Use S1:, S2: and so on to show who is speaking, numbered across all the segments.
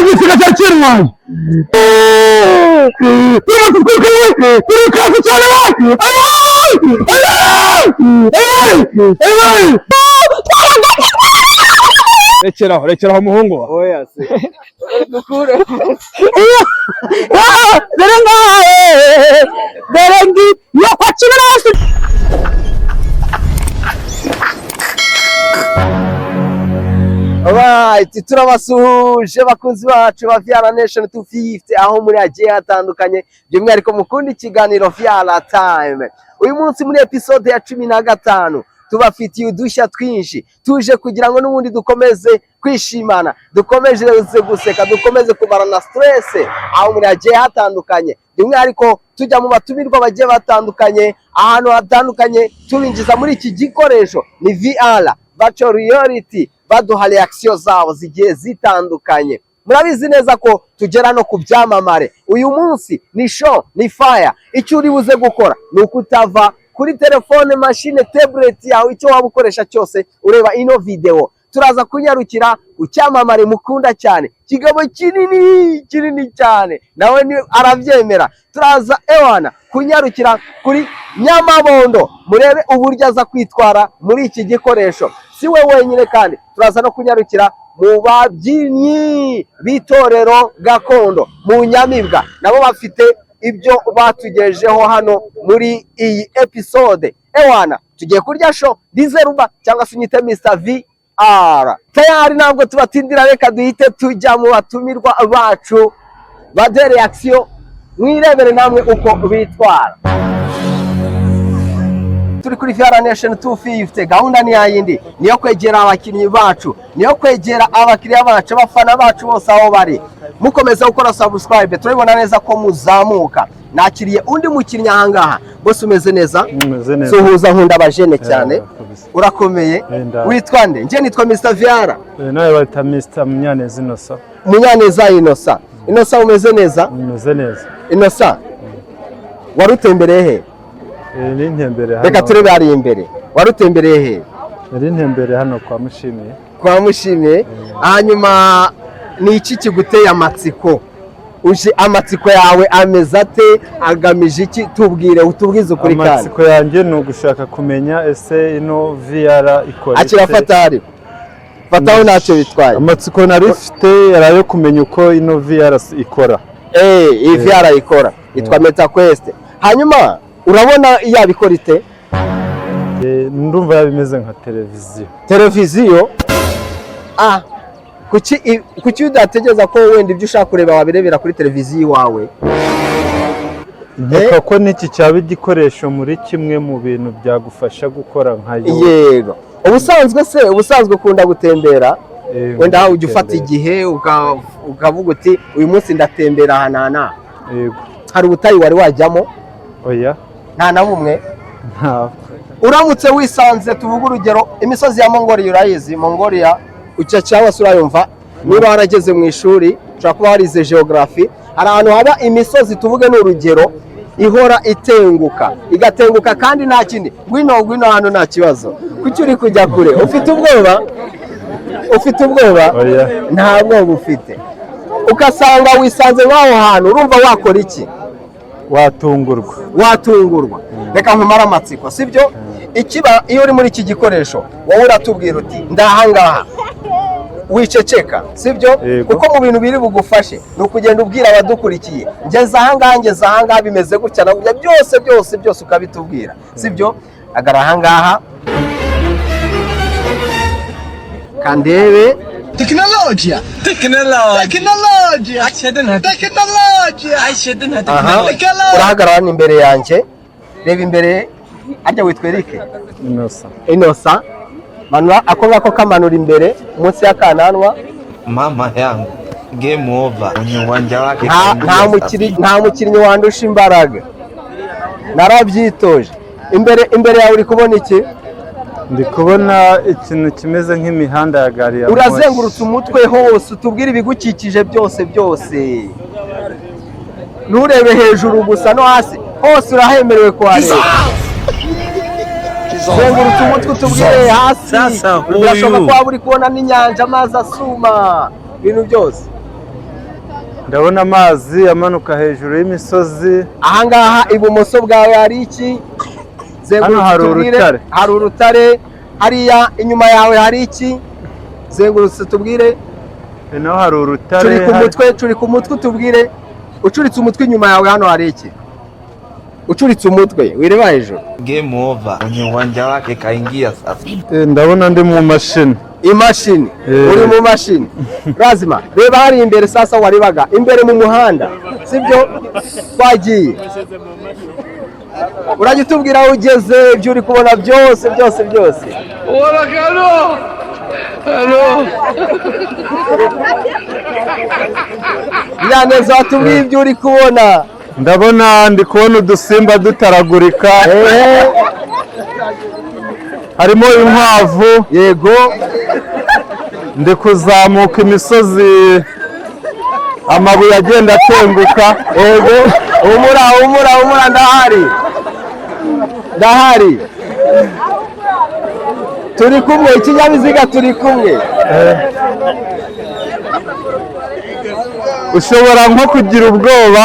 S1: Igisiga cya kirwaye turi cyane.
S2: Rekeraho, rekeraho, muhungu wa.
S3: Oya se, dukure.
S1: Dore ngahe, dore ngi yo kwa cumi n'abasi.
S3: Alright, turabasuhuje bakunzi bacu ba Vyara Nation 250 aho muri hagiye hatandukanye, by'umwihariko mukunda ikiganiro Vyara Time. Uyu munsi muri episode ya 15 tubafitiye udushya twinshi, tuje kugira ngo n'ubundi dukomeze kwishimana, dukomeze guseka, dukomeze kumarana stress aho muri hagiye hatandukanye, by'umwihariko tujya mu batumirwa bagiye batandukanye ahantu hatandukanye, tubinjiza muri iki gikoresho ni VR, virtual reality, baduha reaction zabo zigiye zitandukanye. Murabizi neza ko tugera no ku byamamare. Uyu munsi ni show, ni fire. Icyo uri buze gukora ni ukutava kuri telefone, mashine, tablet yawe, icyo waba ukoresha cyose ureba ino video. Turaza kunyarukira ku cyamamare mukunda cyane, kigabo kinini kinini cyane, nawe ni arabyemera. Turaza ewana kunyarukira kuri Nyamabondo, murebe uburyo aza kwitwara muri iki gikoresho. Si we wenyine kandi, turaza no kunyarukira mu babyinnyi b'itorero gakondo mu Nyamibwa, nabo bafite ibyo batugejeho hano muri iyi episode. Ewana tugiye kurya show dizeruba cyangwa se unyite Mr VR. Tayari ntabwo tubatindira, reka duhite tujya mu batumirwa bacu baduhe reaction, mwirebere namwe uko bitwara. Turi kuri VR Nation 250, gahunda ni yayindi, niyo kwegera abakinnyi bacu, niyo kwegera abakiriya bacu, abafana bacu bose aho bari. Mukomeza gukora subscribe, turabibona neza ko muzamuka. Nakiriye undi mukinnyi ahangaha. Bose umeze neza?
S4: Umeze neza.
S3: Suhuza, nkunda abajene cyane.
S4: Kabisa.
S3: Urakomeye?
S4: Enda.
S3: Witwa nde? Njye nitwa Mr VR.
S4: Nawe bahita Mr Munyaneza Innocent.
S3: Munyaneza Innocent. Innocent, umeze neza?
S4: Umeze neza.
S3: Innocent, wari utembereye he?
S4: Nari ntembereye hano.
S3: Reka turebe hariya imbere. Wari utembereye he?
S4: Nari ntembereye hano kwa Mushimiye.
S3: Kwa Mushimiye. Hanyuma ni iki kiguteye amatsiko? Uje amatsiko yawe ameze ate? Agamije iki? Tubwire, utubwize ukuri kandi.
S4: Amatsiko yanjye ni ugushaka kumenya ese ino VR ikora
S3: Akira.
S4: ite?
S3: Fata hari, fataho, ntacyo bitwaye.
S4: Amatsiko nari mfite yari ayo kumenya uko ino VR ikora.
S3: Iyi VR ikora yitwa Meta Quest. Hanyuma urabona yabikora ite?
S4: Ndumva yaba imeze nka televiziyo.
S3: Televiziyo? Ah, kuki udategereza ko wenda ibyo ushaka kureba wabirebera kuri televiziyo iwawe?
S4: Nkeka ko n'iki cyaba igikoresho muri kimwe mu bintu byagufasha gukora nkayo.
S3: Yego. Ubusanzwe se, ubusanzwe ukunda gutembera? Wenda aho ujya ufata
S4: gutembera.
S3: igihe ukavuga uti uyu munsi ndatembera aha n'aha n'aha?
S4: Yego.
S3: Hari ubutayu wari wajyamo?
S4: Oya.
S3: Nta na bumwe?
S4: Ntabwo.
S3: Uramutse wisanze, tuvuge urugero, imisozi ya Mongolia, urayizi Mongolia ucya cyangwa se urayumva? Niba warageze mu ishuri ushobora kuba warize geography. Hari ahantu haba imisozi, tuvuge ni urugero, ihora itenguka, igatenguka kandi nta kindi. Ngwino, ngwino hano, nta kibazo. Kuki uri kujya kure? Ufite ubwoba? Ufite ubwoba?
S4: Oya.
S3: Nta bwoba ufite. Ugasanga wisanze nk'aho hantu, urumva wakora iki?
S4: Watungurwa.
S3: Watungurwa. Reka nkumare amatsiko, sibyo? Ikiba iyo uri muri iki gikoresho, wowe uratubwira uti ndahangaha, wiceceka, sibyo?
S4: Yego.
S3: Kuko mu bintu biri bugufashe ni ukugenda ubwira abadukurikiye: ngeze ahangaha, ngeze ahangaha, bimeze gutya na gutya, byose byose byose ukabitubwira, sibyo? Agara ahangaha kandebe.
S5: Tecnologia! Tecnologia! Tecnologia! Tecnologia!
S3: Aha, urahagarara hano imbere yanjye, reba imbere. Harya witwa Eric?
S4: Innocent.
S3: Innocent, manura ako ngako, kamanura imbere munsi y'akananwa.
S6: Mama yangu, game over. Kwenye uwanja wake
S3: Nta
S6: kaingia.
S3: nta mukinnyi wandusha imbaraga, narabyitoje. Imbere, imbere yawe uri kubona iki?
S4: Ndi kubona ikintu kimeze nk'imihanda ya gari ya moshi.
S3: Urazengurutse umutwe hose, utubwire ibigukikije byose byose, nturebe hejuru gusa, no hasi hose urahemerewe kuhareba. Zengurutse umutwe utubwire hasi.
S6: Sasa huyu.
S3: Birashoboka ko waba uri kubona n'inyanja, amazi asuma, ibintu byose.
S4: Ndabona amazi amanuka hejuru y'imisozi.
S3: Ahangaha ibumoso bwawe hari iki?
S4: Hano hari
S3: Tubwire.
S4: urutare.
S3: Hari urutare. Hariya inyuma yawe hari iki? Zengurutse tubwire.
S4: Naho hari urutare.
S3: Turi ku mutwe, turi ku mutwe, tubwire. Ucuritse umutwe inyuma yawe hano hari iki? Ucuritse umutwe wireba hejuru.
S6: Game over. Mwenye uwanja wake kaingia sasa.
S4: Ndabona ndi mu mashini.
S3: Imashini. Uri mu mashini. Lazima reba hari imbere. Sasa warebaga imbere mu muhanda, sibyo? Twagiye, urajya utubwira aho ugeze, ibyo uri kubona byose byose byose.
S5: Hello! Hello!
S3: Nyaneza, watubwiye ibyo uri kubona.
S4: Ndabona, ndi kubona udusimba dutaragurika, harimo inkwavu. Ndi kuzamuka imisozi, amabuye agenda atenguka.
S3: Yego, humura, humura, humura, ndahari, ndahari, turi kumwe, ikinyabiziga turi kumwe.
S4: Ushobora nko kugira ubwoba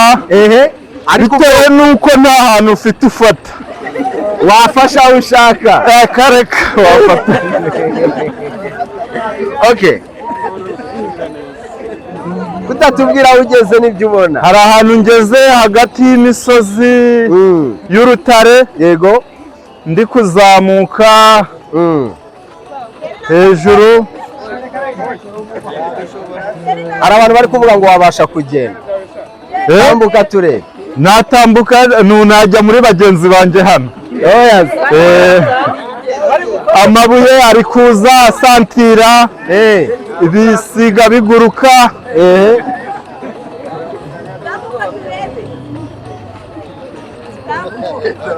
S3: Ariko
S4: bitewe n'uko nta hantu ufite ufata.
S3: Wafasha aho ushaka.
S4: Kareka wafata.
S3: Okay, kutatubwira aho ugeze n'ibyo ubona?
S4: Hari ahantu ngeze hagati y'imisozi y'urutare. Ndi kuzamuka hejuru.
S3: Hari abantu bari kuvuga ngo wabasha kugenda. Tambuka turebe.
S4: Natambuka najya muri bagenzi banjye hano.
S3: Oya.
S4: Amabuye ari kuza asantira, ibisiga biguruka.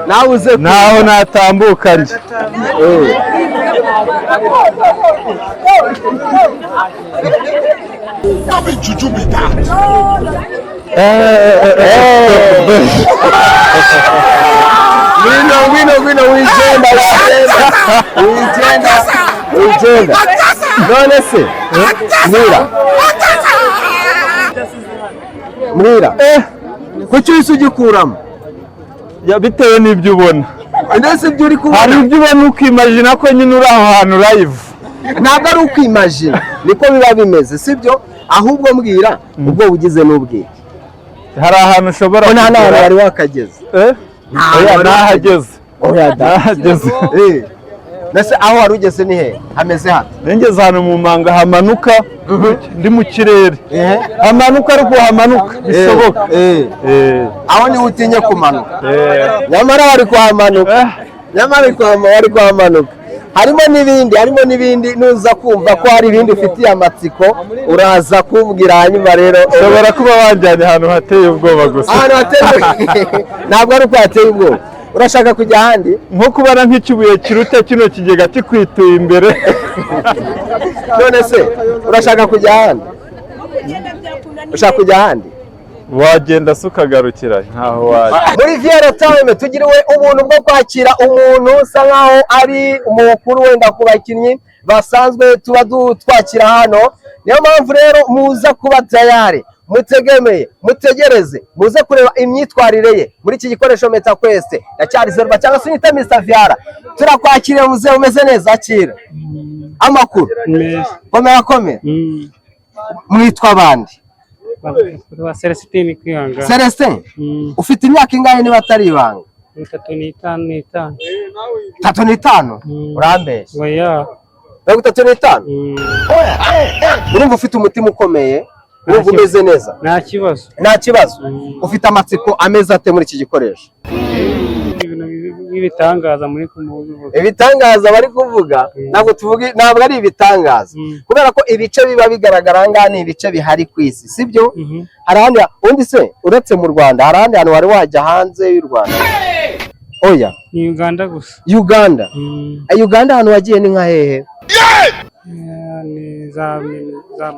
S3: Nawe uze.
S4: Naho natambuka njye.
S3: Ngwino, ngwino, ngwino, wigenda, wigenda, wigenda, wigenda. None se mbwira, mbwira, kuki uhise ugikuramo?
S4: Ya, bitewe n'ibyo ubona.
S3: Ndetse ibyo uri
S4: Hari
S3: kubona.
S4: ibyo ubona ukimajina ko nyine uri aho hantu live.
S3: Ntabwo ari ukwimajina, niko biba bimeze, sibyo? Ahubwo mbwira, ubwo ugize n'ubwiki?
S4: Hari ahantu ushobora
S3: Ko nta n'ahantu
S4: kugera.
S3: wari wakageze.
S4: Eh?
S3: Nta
S4: Oya,
S3: hantu wari.
S4: nahageze.
S3: Oya da.
S4: Nahageze.
S3: Mbese aho wari ugeze ni he, hameze hate?
S4: Nengeze ahantu mu manga hamanuka, ndi mu kirere, hamanuka, ariko hamanuka bishoboka.
S3: Aho niho utinye kumanuka?
S4: Eh.
S3: Nyamara bari kuhamanuka, nyamara bari kuhamanuka. Harimo n'ibindi, harimo n'ibindi. Nuza kumva ko hari ibindi ufitiye amatsiko, uraza kumbwira. Hanyuma rero
S4: Ushobora kuba wanjyanye ahantu hateye ubwoba gusa.
S3: Ahantu hateye, ntabwo ari uko hateye ubwoba. Urashaka kujya ahandi?
S4: Nko kubara nk'ikibuye kiruta kino kigega kikwituye imbere.
S3: None se urashaka kujya ahandi? Ushaka kujya ahandi?
S4: Wagenda se ukagarukira ntaho wajya.
S3: Muri Viera Time tugiriwe ubuntu bwo kwakira umuntu usa nkaho ari umukuru wenda ku bakinnyi basanzwe tuba twakira hano. Niyo mpamvu rero muza kuba tayari, mutegemeye, mutegereze, muze kureba imyitwarire ye muri iki gikoresho Meta Quest ya cyari Zerba, cyangwa se unyita Mr Viara. Turakwakiriye muze, umeze neza? Akira amakuru. Komera, komera. Mwitwa abandi?
S7: Ba Celestine Kwihangana.
S3: Celestin, ufite imyaka ingahe niba atari ibanga?
S7: 35 n'itanu.
S3: 35? Urambeshya.
S7: Oya.
S3: 35? Urumva ufite umutima ukomeye? Urumva umeze neza?
S7: Nta kibazo.
S3: Nta kibazo. Ufite amatsiko ameze ate muri iki gikoresho?
S7: Ibintu by'ibitangaza muri kumuvuga.
S3: Ibitangaza bari kuvuga, ntabwo tuvuga, ntabwo ari ibitangaza, kubera ko ibice biba bigaragara aha ngaha ni ibice bihari ku isi, sibyo? Hari ahandi undi se uretse mu Rwanda, hari ahandi hantu wari wajya hanze y'u Rwanda? Oya?
S7: Ni Uganda gusa.
S3: Uganda? Uganda ahantu wagiye ni nka hehe?
S7: Ni za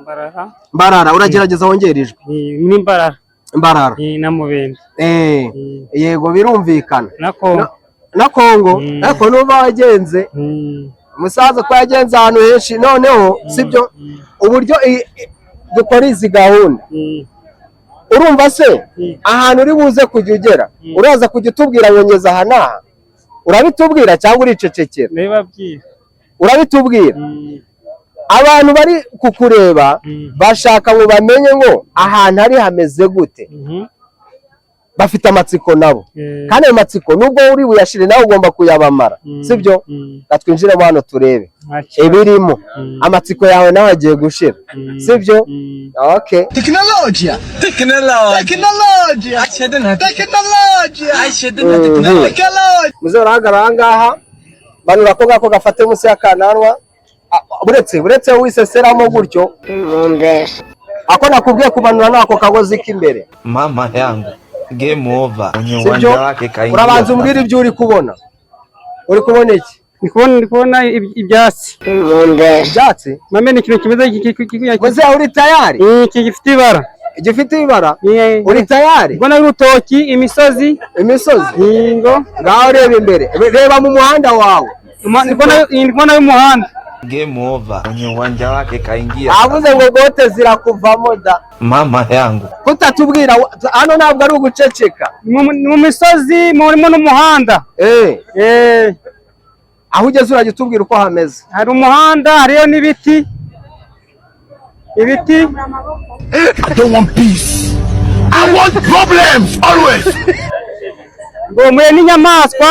S7: Mbarara.
S3: Mbarara? Uragerageza wongera ijwi.
S7: Ni Mbarara.
S3: Mbarara.
S7: Ni na Mubende.
S3: Yego, birumvikana.
S7: Na Kongo.
S3: Na Kongo. Ariko nuba wagenze, umusaza ko yagenze ahantu henshi. Noneho sibyo, uburyo dukora izi gahunda, Urumva se, ahantu uri buze kujya ugera, uraza kujya utubwira ngo ngeze aha n'aha? Urabitubwira cyangwa uricecekera?
S7: Ndabibabwira.
S3: Urabitubwira. Abantu bari kukureba bashaka ngo bamenye ngo ahantu ari hameze gute. Bafite amatsiko nabo. Kandi ayo matsiko, nubwo uri buyashire, nawe ugomba kuyabamara, sibyo? Reka twinjiremo hano turebe
S7: Ntacyo.
S3: ibirimo. Amatsiko yawe nawe agiye gushira, sibyo? Okay.
S5: Tecnologia! Tecnologia! Tecnologia! Tecnologia! Tecnologia!
S3: Muze urahagarara aha ngaha, manura ako ngako gafate munsi y'akananwa. Ah, buretse wiseseramo gutyo. Ako nakubwiye kumanura ni ako kagozi k'imbere.
S6: Mama yangu, game over. Mwenye
S3: Sibyo?
S6: uwanja wake kaingia.
S3: Urabanza umbwire ibyo uri kubona. Uri kubona iki?
S7: Ndi kubona ibyatsi.
S3: Ibyatsi.
S7: Mame, ni ikintu kimeze
S3: Muze, uri tayari?
S7: iki gifite ibara.
S3: Gifite ibara. Uri tayari?
S7: Mbona urutoki, imisozi.
S3: Imisozi.
S7: Ingo.
S3: Ngaho reba imbere, reba mu muhanda wawe.
S7: Ndi kubona y'umuhanda.
S6: Game over. Mwenye uwanja wake kaingia.
S3: Avuze ngo gote zirakuvamo da.
S6: Mama yangu.
S3: Kutatubwira hano ntabwo ari uguceceka.
S7: Ni mu misozi, murimo n'umuhanda.
S3: Aho ugeze urajya utubwira uko hameze.
S7: Hari umuhanda, hariyo n'ibiti, ibiti.
S5: I don't want peace. I want problems always.
S7: Ngo muye n'inyamaswa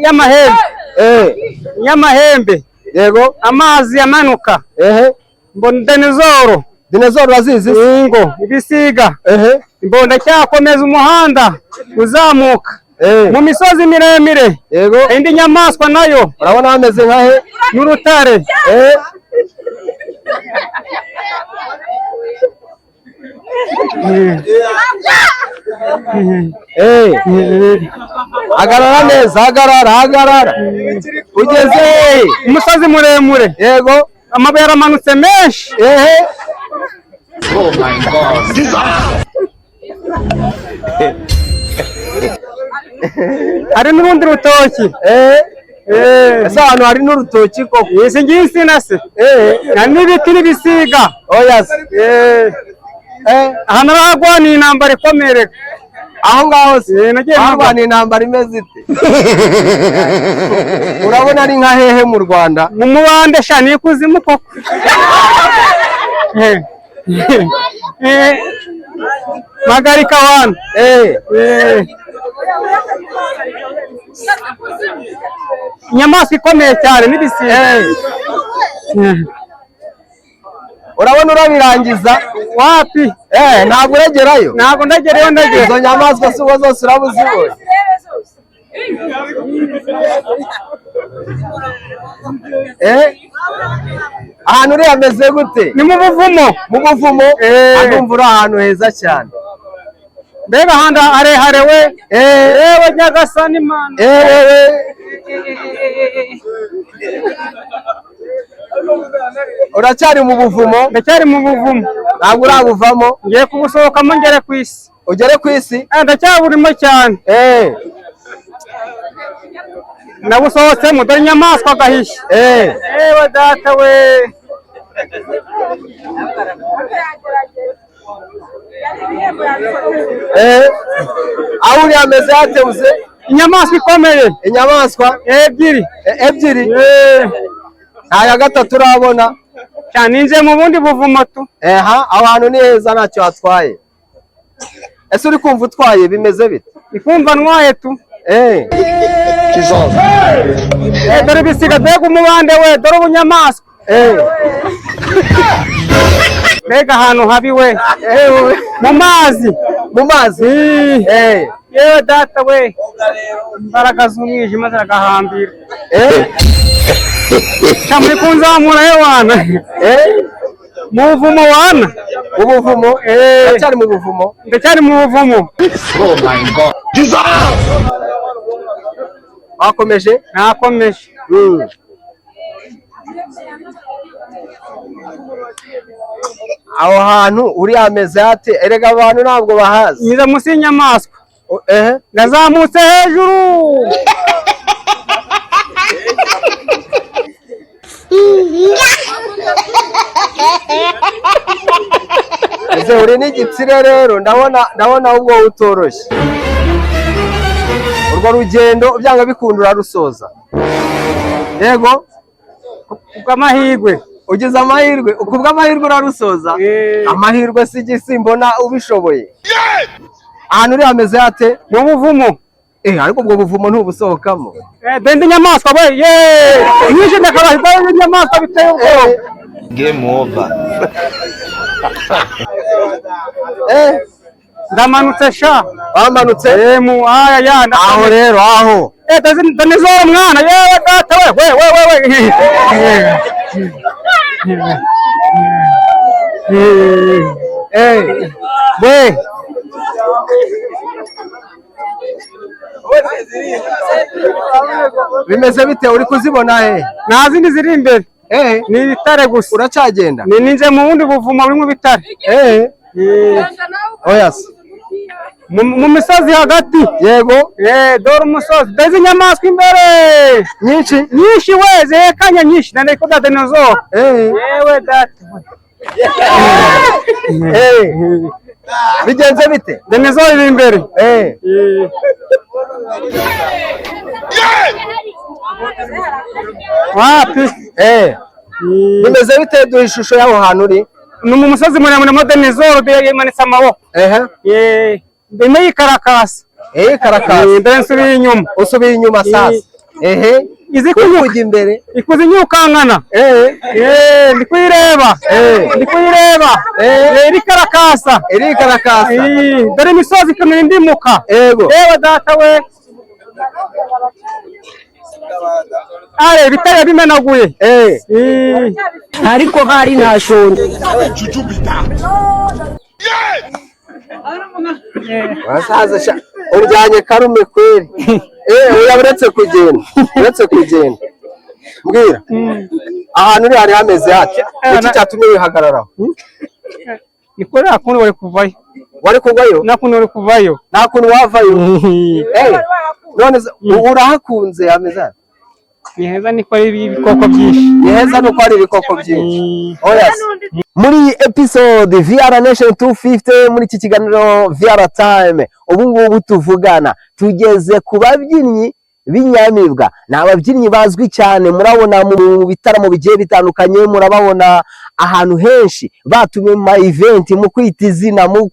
S7: y'amahembe. Y'amahembe.
S3: Yego.
S7: Amazi amanuka. Mbona dinosaur.
S3: Dinosaur urazizi?
S7: Ingo, ibisiga. Mbona ndacyakomeza umuhanda uzamuka mu misozi miremire.
S3: Yego.
S7: Indi nyamaswa nayo.
S3: Urabona hameze nka he?
S7: N'urutare.
S3: Hagarara neza, hagarara, hagarara. Ugeze hehe?
S7: Umusozi muremure.
S3: Yego.
S7: Amabuye aramanutse menshi.
S5: Oh my God.
S7: Hari n'urundi rutoki.
S3: Ese ahantu hari n'urutoki koko?
S7: Izi ngiyi insina se. Hari n'ibiti n'ibisiga.
S3: Oya se.
S7: Ahantu barahagwaniye intambara ikomeye reka.
S3: Aho ngaho se?
S7: Nagiye.
S3: Barwaniye intambara imeze ite? Urabona ari nka hehe mu Rwanda?
S7: Mu mubande sha, ni ikuzimu koko. Magarika wana. Inyamaswa ikomeye cyane n'ibisiga.
S3: Urabona urabirangiza?
S7: Wapi?
S3: Ntabwo uragerayo?
S7: Ntabwo ndagerayo, ndagera.
S3: Izo nyamaswa si ubwo zose uraba uzibonye? Ahantu uri hameze gute?
S7: Ni mu buvumo.
S3: Mu buvumo? Ndumva uri ahantu heza cyane.
S7: Mbega ahantu harehare we! Yewe Nyagasani Imana!
S3: Uracyari mu buvumo?
S7: Ndacyari mu buvumo.
S3: Ntabwo urabuvamo?
S7: Ngiye kubusohokamo ngere ku isi.
S3: Ugere ku isi?
S7: Ndacyaburimo cyane. Nabusohotsemo, dore inyamaswa gahishe. Ewe data we!
S3: Aho uri hameze hatebuze?
S7: Inyamaswa ikomeye.
S3: Inyamaswa
S7: ebyiri.
S3: Ebyiri? Nta ya gatatu urabona?
S7: Cyane, ninjiye mu bundi buvumo tu.
S3: Eha, aho hantu ni heza, ntacyo hatwaye. Ese uri kumva utwaye bimeze bite?
S7: Ikumva ntwaye tu. Dore ibisiga, mbega umubande we, dore ubunyamaswa. Mbega ahantu habi we! Mu mazi.
S3: Mu mazi?
S7: Yewe data we! Imbaraga z'umwijima ziragahambira. Sha, muri kunzamura he wana? Mu buvumo wana.
S3: Mu buvumo? Ndacyari mu buvumo.
S7: Ndacyari mu buvumo.
S5: Oh my God. Jesus!
S3: Wakomeje?
S7: Nakomeje.
S3: Aho hantu uri hameze hate? Erega abantu ntabwo bahazi.
S7: Nyiza munsi y'inyamaswa. Nazamutse hejuru.
S3: Ese uri n'igitsire rero, ndabona ahubwo wowe utoroshye. Urwo rugendo byanga bikunda urarusoza. Yego.
S7: Kubw'amahirwe.
S3: Ugize amahirwe, kubw'amahirwe urarusoza. Amahirwe si igisi, mbona ubishoboye. Ahantu uri hameze hate?
S7: Mu buvumo.
S3: Ariko ubwo buvumo ntubusohokamo.
S7: Dende inyamaswa we, ye nyinshi, ndakabahirwa inyamaswa biteye ubwoba.
S6: Game over.
S7: Ndamanutse sha.
S3: Wamanutse?
S7: Mu aya ya.
S3: Aho rero, aho.
S7: Dinosaur mwana, yewe data we, we we we we. We.
S3: Bimeze bite, uri kuzibona he?
S7: Nta zindi ziri imbere. Ni ibitare gusa.
S3: Uracagenda?
S7: Ni ninje mu wundi buvumo burimo ibitare.
S3: Oya se.
S7: Mu misozi hagati.
S3: Yego.
S7: Dore umusozi. Dore inyamaswa imbere.
S3: Nyinshi?
S7: Nyinshi we, zihekanye nyinshi. Na niko da dinosaur. Yewe data.
S3: Bigenze bite?
S7: Dinosaur iri imbere. Wapi?
S3: Bimeze bite, duha ishusho y'aho hantu uri?
S7: Ni mu musozi muremure mo dinosaur yimanitse amaboko. Ndimo yikarakasa.
S3: Karakasa.
S7: Mbere nsubiye inyuma.
S3: Usubiye inyuma sasa.
S7: Izi
S3: kujya imbere.
S7: Ikuze inyukankana. Ndi kuyireba. Ndi kuyireba. Irikarakasa.
S3: Irikarakasa.
S7: Dore imisozi ikamera indimuka.
S3: Yego.
S7: Yewe data we. Are ibitare bimenaguye.
S1: Ariko hari ntashonje.
S3: Basaza sha, ujyanye karume kweri. Oya, uretse kugenda, uretse kugenda. Mbwira. Ahantu uri hari hameze hate? Iki cyatumye wihagararaho?
S7: Ni kuri nta kundi wari kuvayo.
S3: Wari kugwayo?
S7: Nta kundi wari kuvayo.
S3: Nta kuntu wavayo. None se urahakunze, hameze hate?
S7: Ni heza, niko ari ibikoko byinshi.
S3: Ni heza nuko hari ibikoko byinshi. Oya se. Muri iyi episode VR Nation 250, muri iki kiganiro VR Time, ubu ngubu tuvugana tugeze ku babyinnyi b'inyamibwa. Ni ababyinnyi bazwi cyane, murabona mu bitaramo bigiye bitandukanye, murababona ahantu henshi batumiwe mu ma event, mu kwita izina, mu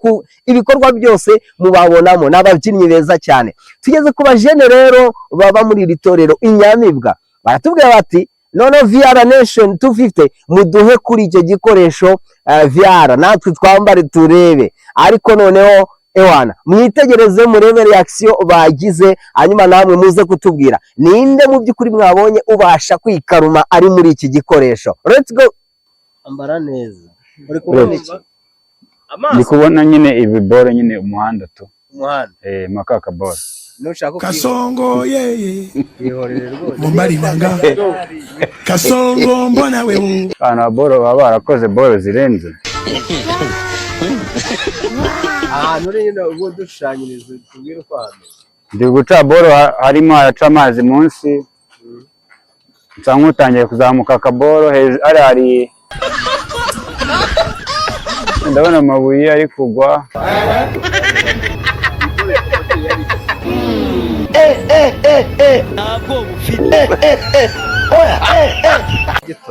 S3: ibikorwa byose mubabonamo. Ni ababyinnyi beza cyane. Tugeze ku bajene rero baba muri iri torero Inyamibwa, baratubwira bati noneho VR Nation 250 muduhe kuri icyo gikoresho VR natwe twambare turebe. Ariko noneho ewana mwitegereze murebe reaction bagize, hanyuma namwe muze kutubwira ninde mu by'ukuri mwabonye ubasha kwikaruma ari muri iki gikoresho. Let's go. Ambara neza. Uri kubona iki?
S8: Ndi kubona nyine ibi boro nyine, umuhanda tu.
S3: Umuhanda.
S8: Makaka boro.
S3: Nushaka
S5: Kasongo yeye
S3: kwihorere rwose.
S5: Mobali nanga Kasongo mbona wewe.
S8: Abantu ba boro baba barakoze boro zirenze.
S3: Ahantu uri nyine ubwo dushushanyirize tubwire uko hameze.
S8: Ndi guca boro, harimo haraca amazi munsi, nsa nk'utangiye kuzamuka akaboro hejuru hari ndabona amabuye ari kugwa.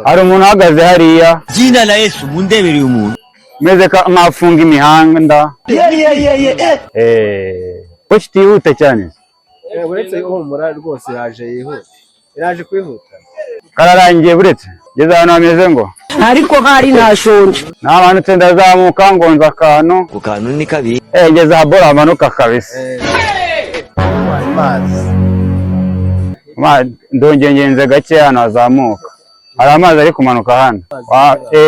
S8: Hari umuntu uhagaze hariya.
S6: Jina la Yesu, mundebereye umuntu.
S8: Meze nk'afunga imihanda. Ko kitihuta cyane.
S3: Uretse ihumura rwose yaje yihuta. Iraje kwihuta.
S8: Kararangiye, buretse ngeze ahantu hameze ngo
S1: Ariko hari ntashonje.
S8: Namanutse ndazamuka ngonza akantu.
S6: Ku kantu ni kabiri.
S8: Ngeze aha boro hamanuka kabisa.
S3: Amazi.
S8: Ndongeye ngenze gake hano hazamuka. Hari amazi ari kumanuka hano.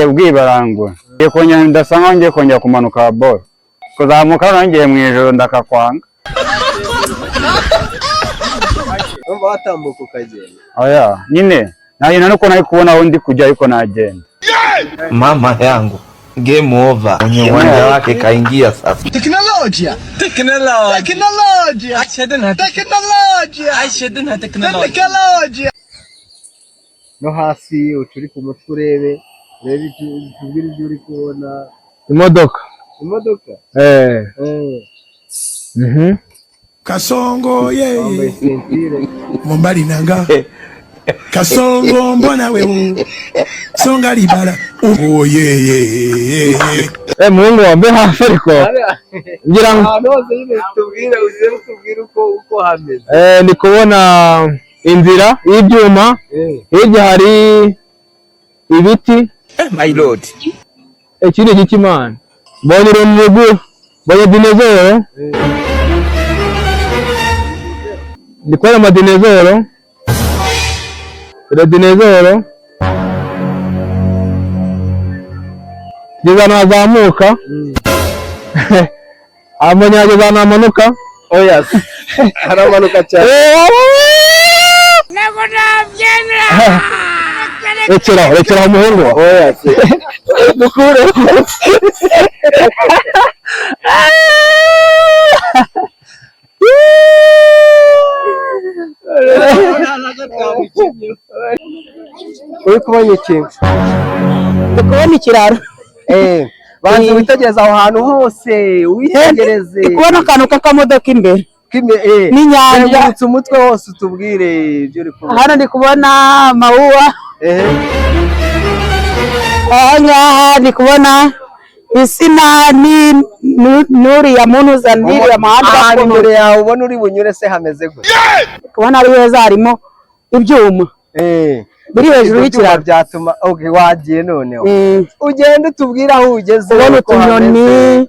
S8: Ubwibarangura. Ngiye kongera, ndasa nkaho ngiye kongera kumanuka boro. Kuzamuka hano ngiye mu ijoro ndakakwanga.
S3: Urumva watambuka ukagenda.
S8: Oya, nyine nagenda nuko nari kubona aho ndi kujya, ariko nagenda.
S6: Mama yangu, game over. Kwenye uwanja wake kaingia sasa.
S5: Teknolojia. Teknolojia. Teknolojia. Teknolojia.
S3: No hasi ucurike umutwe urebe. Reba, tubwire ibyo uri kubona.
S2: Imodoka.
S3: Imodoka?
S2: Eh.
S5: Kasongo ye.
S3: Wambaye ceinture.
S5: Mobali na nga. Kasongo mbona wewe. Songa libala. Oh yeah.
S2: Eh, muhungu wa mbe hafi ariko ngira ngo
S3: Ahantu hose nyine tubwire, uze tubwire uko hameze.
S2: Eh, ndi kubona inzira y'ibyuma, hirya hari ibiti.
S6: My lord.
S2: Iki ni igiti, man. Mbonye urunigi, mbonye dinezero, ndi kubona amadinezero. Dore dinezero tugeze ahantu hazamuka, mbonye hageze ahantu hamanuka.
S3: Oya, haramanuka cyane.
S2: Rekeraho, rekeraho umuhungu wa
S3: Oya se.
S2: Dukure.
S3: Uri kubona iki?
S1: Ndi kubona ikiraro.
S3: Eh, banza witegereze aho hantu hose, witegereze.
S1: Ndi kubona akantu k'akamodoka imbere n'inyanja.
S3: Zengurutse umutwe wose, utubwire ibyo uri kubona.
S1: Hano ndi kubona amawuwa. Aha ngaha ndi kubona insina n'uriya muntu uza n'uriya muhanda.
S3: Ahantu
S1: Bakuru.
S3: imbere yawe ubona uri bunyure se hameze gute?
S1: Ndi kubona ari heza, harimo ibyuma biri hejuru
S3: Ibyo byuma
S1: y'ikiraro.
S3: byatuma, okay, wagiye noneho. Ugende utubwire aho ugeze
S1: Kubona
S3: uko
S1: utunyoni.
S3: hameze.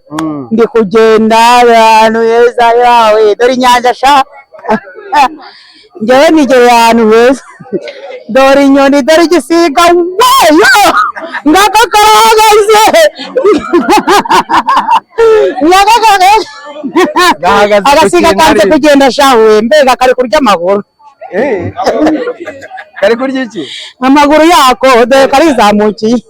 S1: Ndi kugenda ahantu heza yawe, dore inyanja sha. Njyewe nigeye ahantu heza, dore inyoni, dore igisiga weyo, ngako karahagaze, ngako karahagaze.
S3: Gahagaze ku
S1: Agasiga
S3: kintu
S1: kanze
S3: ariko.
S1: Kugenda sha we, mbega kari kurya amaguru.
S3: Eh. Kari kurya iki?
S1: Amaguru yako dore karizamukiye.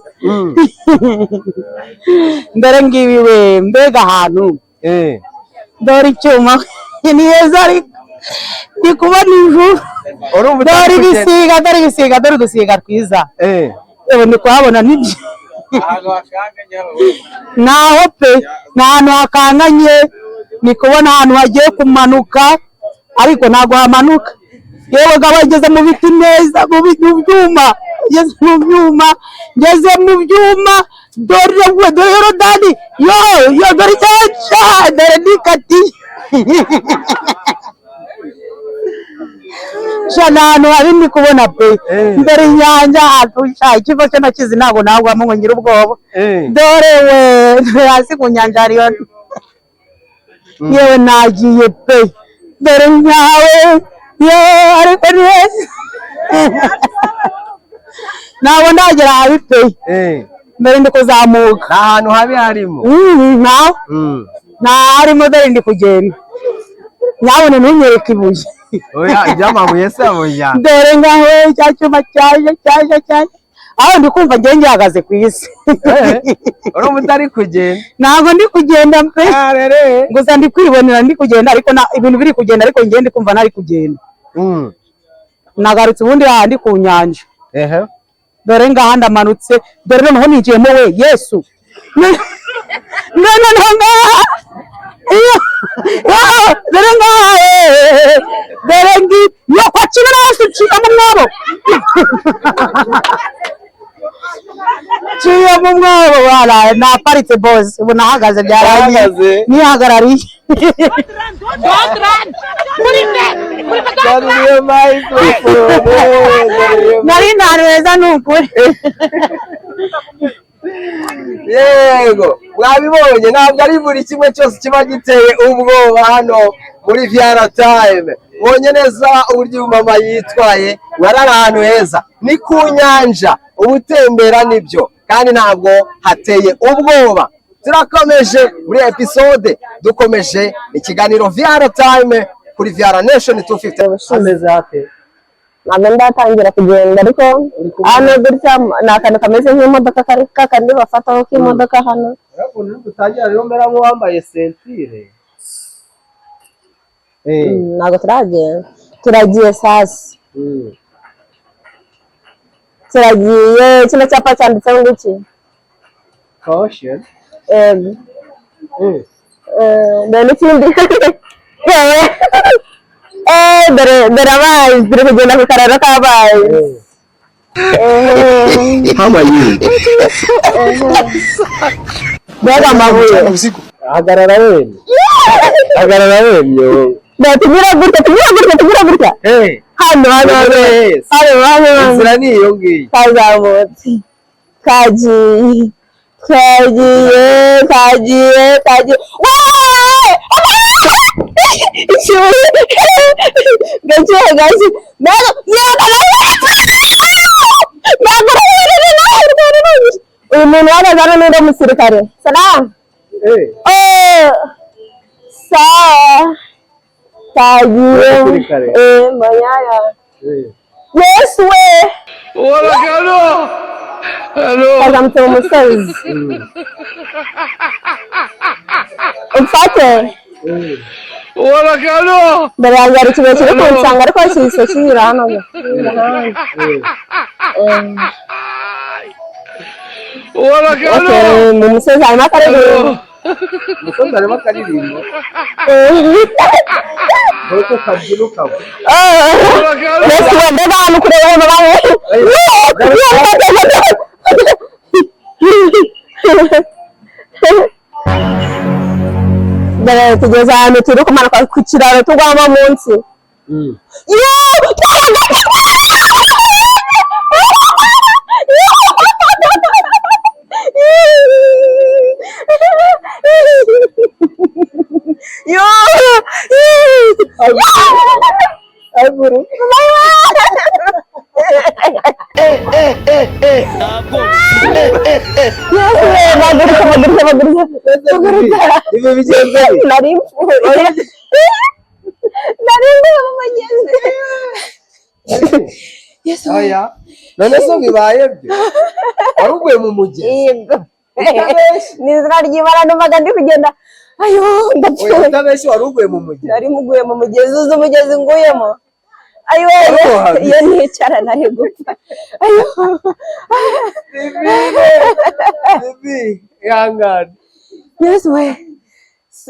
S1: Dore ngibi we, mbega ahantu. Dore icyuma, ni heza, ariko ndi kubona ijuru.
S3: Urumva
S1: Dore
S3: utari kugenda.
S1: ibisiga, dore ibisiga, dore udusiga twiza. Ewe, ndi kuhabona nibyo naho pe, ni ahantu hakanganye. Ni kubona ahantu hagiye kumanuka ariko ntabwo hamanuka. Yewe gabo, ngeze mu biti neza, mu byuma, ngeze mu byuma, ngeze mu byuma. Dore we, dore Yorodani, yo yo, dore inyanja, dore nikatiye sha. Ni ahantu habi ndi kubona pe. Dore inyanja ahantu sha, ikivo cyo nakizi, ntabwo nagwamo ngo ngire ubwoba. Dore we, dore hasi ku nyanja hariyo. Yewe, nagiye pe, dore nkawe yewe, ariko ni heza, ntabwo ndagera habi pe. Mbere ndi kuzamuka.
S3: Nta hantu habi harimo.
S1: Ntaho, nta harimo. Dore ndi kugenda, nyabone ntunyereke ibuye.
S3: Oya, iby'amabuye se oya.
S1: Dore ngaho cya cyuma cyaje, cyaje, cyaje, aho ndi kumva ngiye ngihagaze ku isi.
S3: Urumva utari kugenda.
S1: Ntabwo ndi kugenda pe, gusa ndi kwibonera ndi kugenda, ariko ibintu biri kugenda, ariko ngiye ndi kumva ntari kugenda. Nagarutse ubundi hahandi ku nyanja. Dore ngaha ndamanutse, dore noneho ninjiyemo we, Yesu. None noneho ngaha iyo iyo, dore ngaha dore ngi yo kwa kimwe hasi, nciye mu mwobo, nciye mu mwobo. Wala naparitse boss, ubu nahagaze byarangiye.
S3: Wahagaze.
S1: Nihagarariye.
S3: Garuriye microphone. Garuriye.
S1: Nari ahantu heza ni ukuri.
S3: Yego, mwabibonye, ntabwo ari buri kimwe cyose kiba giteye ubwoba hano muri Vyara Time. Ubonye neza uburyo uyu mama yitwaye, warari ahantu heza, ni ku nyanja, ubutembera nibyo, kandi ntabwo hateye ubwoba. Turakomeje muri episode, dukomeje ikiganiro Vyara Time kuri Vyara Nation 250. Ameze hate?
S9: Ntabwo ndatangira kugenda, ariko hano gutya ni akantu kameze nk'imodoka kari kakandi bafataho k'imodoka hano.
S3: Urabona uri gutangira rero, umera nk'uwambaye ceinture.
S9: Ntabwo turagenda, turagiye sasa. Kiragiye. Kino cyapa cyanditseho ngo iki?
S3: Caution.
S9: Yego. Dore n'ikindi. Yewe. Dore, dore amazi, turi kugenda ku kararo k'amazi.
S6: How are you?
S9: Mbega amabuye!
S3: Hagarara wemye, hagarara wemye wowe.
S9: Dore tugira gutya, tugira gutya, tugira gutya. Hano, hano, hano.
S3: Yes.
S9: Hano, hano, hano.
S3: Inzira ni iyo ngiyo.
S9: Kazamutse, kagiye, kagiye, kagiye, kagiye. Weee! Ikibuye gake gake. Mbega yewe! Uyu muntu uhagaze hano ni undi musirikare. Salamu. Oh, sawa, kagiye.
S3: Umusirikare?
S9: Eh, mbonyaya. Yesu we! Kazamutse mu musozi. Umfate. Mbere yanjye hari ikibuye kiri kunsanga, ariko kihise kinyura hano. Okay, mu musozi harimo akaririmbo.
S3: Umusozi harimo akaririmbo. Dore ko kabyiruka we.
S9: Yesu we, mbega ahantu kureba hano bamwe. Dore tugeze ahantu turi kumanuka ku kiraro tugwamo munsi. Yo! Yo!
S3: Aguru.
S9: Yesu we, bagurutse, bagurutse, bagurutse, bagurutse.
S3: Ibi bigenze bite?
S9: Nari mpfuye. Nari nguye mu mugezi. Yesu we.
S3: Oya, none se bibaye byo wari uguye mu mugezi?
S9: Yego. Ni izina ry'Imana, numvaga ndi kugenda. Ayo,
S3: Oya,
S9: ndapfuye.
S3: utabeshye, wari uguye mu mugezi?
S9: Nari muguye mu mugezi, uzi umugezi nguyemo? Ayo,
S3: Warohamye.
S9: iyo nicara nari gupfa. Ayo.
S3: Divine, Divi, ihangane.
S9: Yesu we.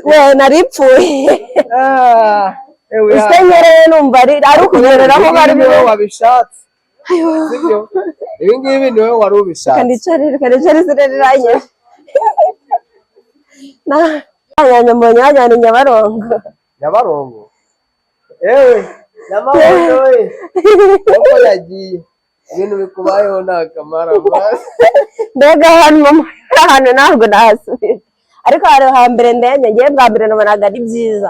S9: We, nari pfuye.
S3: Ah, ewe.
S9: Ese nyereye, numva ari ukunyereraho.
S3: Ibi
S9: Bari
S3: ngibi niwe wabishatse,
S9: Ayo.
S3: sibyo? Ibi ngibi niwe wari ubishatse.
S9: Kandicare, kandicare, zirereranye. Na nyanya mbonye wajyana i Nyabarongo.
S3: Nyabarongo, ewe Nyamabondo we, uko yagiye ibintu bikubayeho ni akamara.
S9: Mbega ahantu, ahantu ntabwo nahasubira, ariko hari hambere ndende. Ngiye bwa mbere nabonaga ari byiza.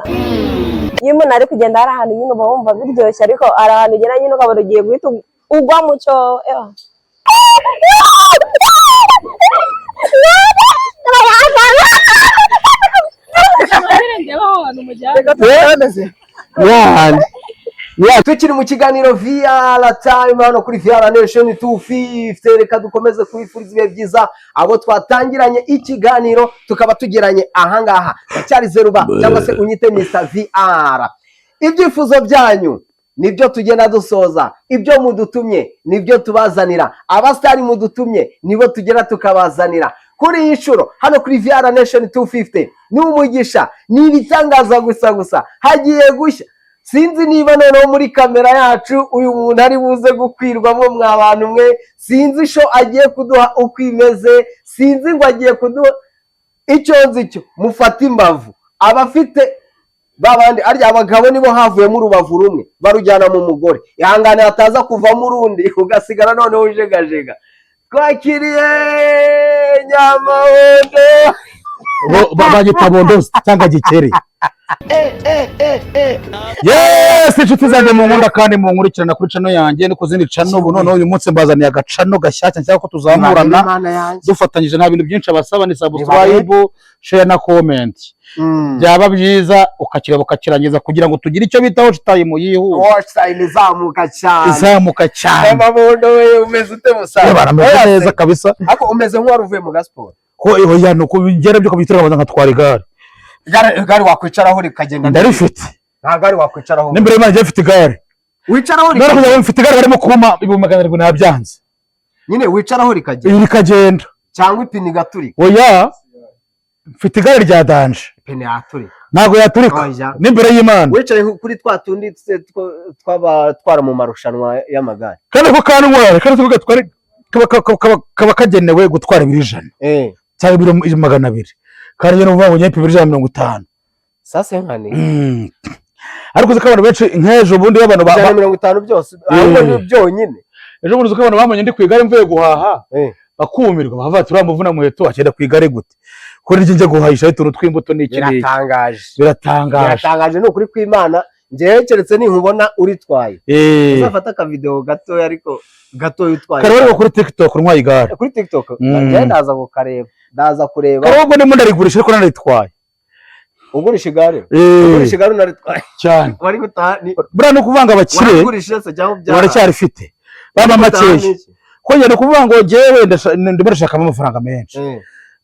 S9: Iyo umuntu ari kugenda hari ahantu nyine uba wumva biryoshye, ariko hari ahantu ugera nyine ukabona ugiye guhita ugwa mu cyobo. Ewa.
S3: Reka tukomeze.
S2: Yani.
S3: Tukiri mu kiganiro VR Time hano kuri VR Nation 250, reka dukomeze kubifuriza ibihe byiza abo twatangiranye ikiganiro tukaba tugeranye ahangaha. Ndacyari Zeruba cyangwa se unyite Mr VR. Ibyifuzo byanyu nibyo tugenda dusoza, ibyo mudutumye nibyo tubazanira, abasitari mudutumye nibo tugera tukabazanira. Kuri iyi nshuro hano kuri VR Nation 250 ni umugisha, ni ibitangaza gusa gusa, hagiye gushya. Sinzi niba noneho muri kamera yacu uyu muntu ari buze gukwirwamo. Mwa bantu mwe, sinzi isho agiye kuduha uko imeze, sinzi ngo agiye kuduha icyo nzi cyo. Mufate imbavu abafite babandi arya abagabo nibo havuyemo urubavu rumwe barujyana mu mugore. Ihangane hataza kuvamo urundi ugasigara noneho ujegajega. Twakiriye Nyamabondo.
S5: Banyita Bondozi cyangwa Gikeri. Yes, inshuti zanjye mu nkunda kandi mu nkurikirana kuri channel yanjye no ku zindi channel, ubu noneho uyu munsi mbazaniye agacano gashyashya nshaka ko tuzamurana
S3: Imana yanjye.
S5: dufatanyije. Nta bintu byinshi abasaba, ni subscribe, share na comment. Byaba byiza ukakireba ukakirangiza kugira ngo tugire icyo bita watch time yihuse.
S3: Watch time izamuka cyane.
S5: Izamuka cyane.
S3: Nyamabondo we, umeze ute musaza?
S5: Barameze neza kabisa.
S3: Ariko umeze nk'uwari uvuye mu gasiporo.
S5: Ko oya, ni uko bigera byo kubitura nkatwara igare.
S3: Igare wakwicaraho rikagenda?
S5: Ndarifite.
S3: Nta gare wakwicaraho.
S5: N'imbere y'Imana njye mfite igare.
S3: Wicaraho
S5: None
S3: rikagenda?
S5: kugira ngo mfite igare barimo kumpa 700,000, nabyanze.
S3: Nyine wicaraho rikagenda?
S5: Rikagenda.
S3: Cyangwa ipine igaturika?
S5: Oya, mfite igare rya danger.
S3: Ipine yaturika.
S5: Ntabwo yaturika.
S3: Oya.
S5: N'imbere y'Imana.
S3: Wicaye kuri twa tundi tw'abatwara mu marushanwa y'amagare.
S5: Kandi ako kantwara, kandi ako gatwara kaba kagenewe gutwara ibiro 100 cyangwa ibiro 200, kandi njye numva ngo njye ibiro 150.
S3: Sasa nkani.
S5: Ariko uzi ko abantu benshi, nk'ejo bundi abantu
S3: 150 byose, ahubwo ni byonyine.
S5: Ejo bundi uzi ko abantu bamenye ndi ku igare mvuye guhaha, bakumirwa, bakavuga ati: "Uriya muvuna muheto agenda ku igare gute?" Ko niryo njya guhahisha utuntu tw'imbuto n'iki n'iki.
S3: Biratangaje.
S5: Biratangaje.
S3: Biratangaje, ni ukuri kw'Imana. Njyewe keretse ninkubona uritwaye, uzafata akavidewo gatoya, ariko gatoya, utwaye.
S5: Kare bari kuri TikTok ntwaye igare.
S3: Kuri TikTok? Njyewe ndaza kukareba, ndaza kureba.
S5: Kare ubwo ndimo ndarigurisha ariko naritwaye.
S3: Ugurisha igare?
S5: Eh.
S3: Ugurisha igare unaritwaye?
S5: Cyane.
S3: Wari gutaha ni
S5: Buriya ni ukuvanga abakire.
S3: Waragurishije se cyangwa byara?
S5: Baracyarifite baba
S3: Wari gutaha
S5: makeya.
S3: n'iki?
S5: Ko njye ni ukuvuga ngo njyewe ndimo ndashakamo amafaranga menshi. Ni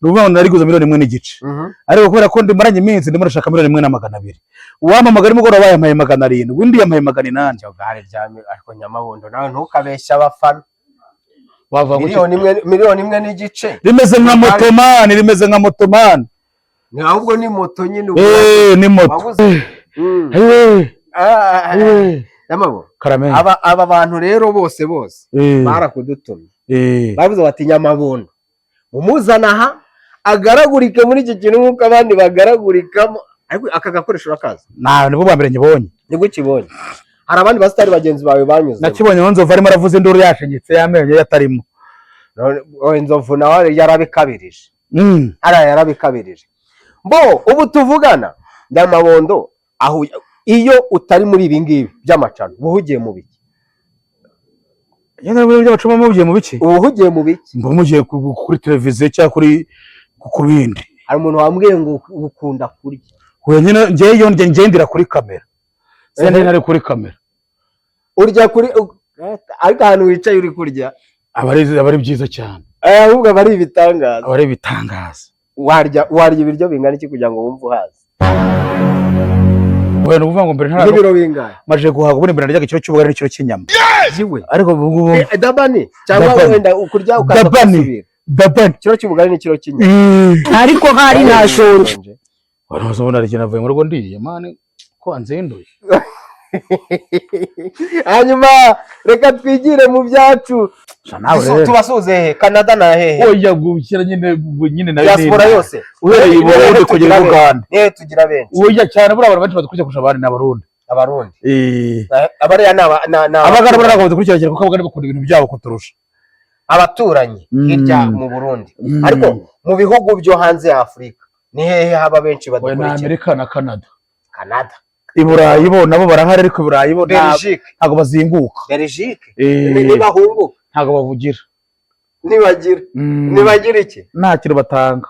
S5: ukuvuga ngo nariguze 1.5 miliyoni, ariko kubera ko ndimaranye iminsi ndimo ndashaka 1,2 miliyoni. Uwampamagara nimugoroba yampaye 700, undi yampaye 800.
S3: Iryo gare rya ariko Nyamabondo, nawe ntukabeshye abafana.
S5: Wava ngo
S3: 1 miliyoni, 1.5 miliyoni.
S5: Rimeze nka moto man, rimeze nka moto man.
S3: Ni ahubwo ni moto nyine ubu.
S5: Eh, ni moto.
S3: Wabuze.
S5: Eh. Eh.
S3: Nyamabo.
S5: Karame.
S3: Aba bantu rero bose bose barakudutumye. Bavuze bati: "Nyamabondo umuzana aha agaragurike muri iki kintu nk'uko abandi bagaragurikamo." Ariko aka gakoresho urakazi?
S5: Nta, nibwo bwa mbere nkibonye.
S3: Nibwo ukibonye? Hari abandi basitari bagenzi bawe banyuze.
S5: Nakibonye aho Nzovu arimo aravuza induru yashinyitse, y'amenyo ye atarimo.
S3: Nzovu nawe yarabikabirije. Hariya yarabikabirije. Bo ubu tuvugana, Nyamabondo, aho iyo utari muri ibi ngibi by'amacano uba uhugiye mu biki?
S5: Iyo ntari muri by'amacano mugiye mu biki?
S3: Uba uhugiye mu biki?
S5: Mba mugiye kuri televiziyo cyangwa ku bindi.
S3: Hari umuntu wambwiye ngo ukunda kurya.
S5: Oya nyine, njyewe iyo njye ngendera kuri kamera, sende ntari kuri kamera.
S3: Urya kuri, ariko ahantu wicaye uri kurya?
S5: Aba ari byiza cyane.
S3: Ahubwo aba ari ibitangaza.
S5: Aba ari ibitangaza.
S3: Warya ibiryo bingana iki kugira ngo wumve uhaze?
S5: Oya, ni ukuvuga ngo mbere
S3: Nk'ibiro bingahe?
S5: Maje guhaga. Ubundi mbere naryaga ikiro cy'ubugari n'ikiro cy'inyama.
S3: Jiwe.
S5: Ariko ubu ngubu
S3: Dabani cyangwa
S5: Dabani.
S3: wenda ukurya ukaza
S5: Dabani.
S3: gusubira.
S5: Dabani.
S3: Ikiro cy'ubugari n'ikiro cy'inyama.
S1: Ariko hari ntashonje.
S5: Wari uzabona hari ikintu navuye mu rugo ndiye man ko anzinduye.
S3: Hanyuma reka twigire mu byacu.
S5: Nawe rero.
S3: Tubasuze he? Canada na hehe?
S5: Oya, gushyira nyine nyine nayo.
S3: Diaspora yose.
S5: Uhereye i Burundi kugera i Buganda.
S3: Nihe tugira benshi?
S5: Oya cyane, buriya abantu benshi badukurikira kurusha abandi ni Abarundi.
S3: Abarundi?
S5: Eh.
S3: Abariya ni
S5: Abaganda buriya ntabwo badukurikira cyane, kuko Abaganda bakunda ibintu byabo kuturusha.
S3: Abaturanyi hirya mu Burundi. Ariko mu bihugu byo hanze ya Afurika ni hehe haba benshi
S5: Oya, ni
S3: badukurikira?
S5: Amerika na Canada.
S3: Canada.
S5: I Burayi bo nabo barahari, ariko i Burayi bo
S3: Belgique.
S5: ntabwo bazinguka.
S3: Belgique.
S5: Eh.
S3: Ntibahunguka.
S5: Ntabwo bavugira.
S3: Ntibagira ntibagira iki?
S5: Nta kintu batanga.